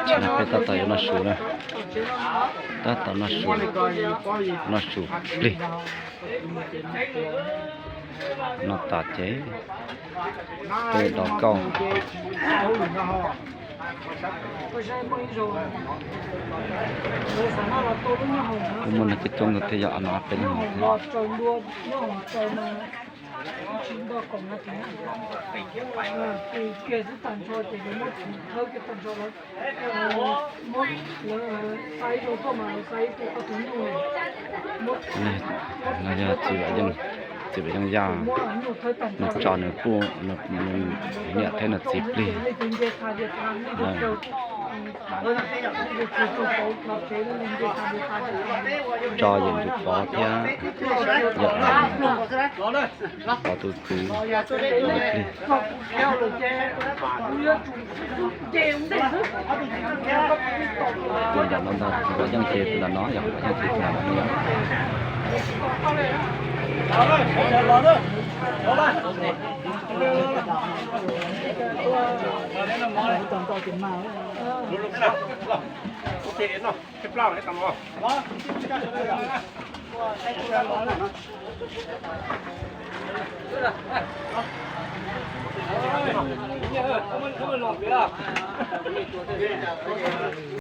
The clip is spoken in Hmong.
Tam sim no peb tab tom yuav noj su na, tab tom noj su, noj su plig. Noj tas ces peb dov kauj. Kuj muaj neeg coob coob nkawd thiaj yog a no peb leeg thiab. Los yog txiv Vam Yeej, txiv Vam Yeej Yaj, nws tso nws pub, nws niam thiab nws txiv plig. Tso yawm ntxwv Pov thiab yawm Pov tus kwv plig. Tus nram no ntag, Vam Yeej ces tus nram no yog, Vam Yeej ces tus nram no yog.